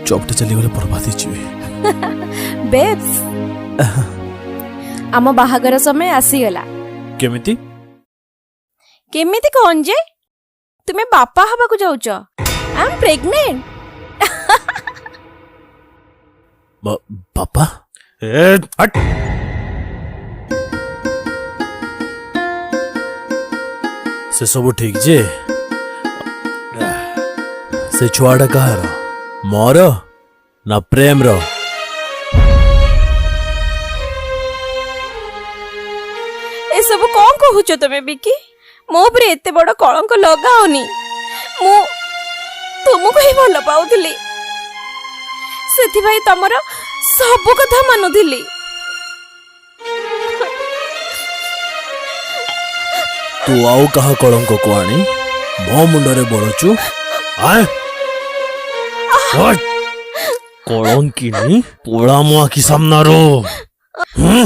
ଜବ୍ଟା ଚାଲିଗଲେ ବର୍ବାଦ ହେଇଯିବି। ବେବ୍ସ, ଆମ ବାହାଘର ସମୟ ଆସିଗଲା। କେମିତି? କେମିତି କଣ ଯେ, ତୁମେ ବାପା ହବାକୁ ଯାଉଛ। I am pregnant. ବାପା? ଏ ହଟ୍। ସେ ସବୁ ଠିକ ଯେ, ସେ ଛୁଆଟା କାହାର? ମୋର ନା ପ୍ରେମର? ଏସବୁ କଣ କହୁଛ ତମେ ବିକି? ମୋ ଉପରେ ଏତେ ବଡ କଳଙ୍କ ଲଗାଅନି। ମୁଁ ତୁମକୁ ହିଁ ଭଲ ପାଉଥିଲି, ସେଥିପାଇଁ ତମର ସବୁ କଥା ମାନୁଥିଲି। ତୁ ଆଉ କାହା କଳଙ୍କକୁ ଆଣି ମୋ ମୁଣ୍ଡରେ ବୋଳୁଛୁ? ଆଏ ହଟ୍! କଳଙ୍କିନି, ପଳା ମୋ ଆଖି ସାମ୍ନାରୁ। ହୁଁ।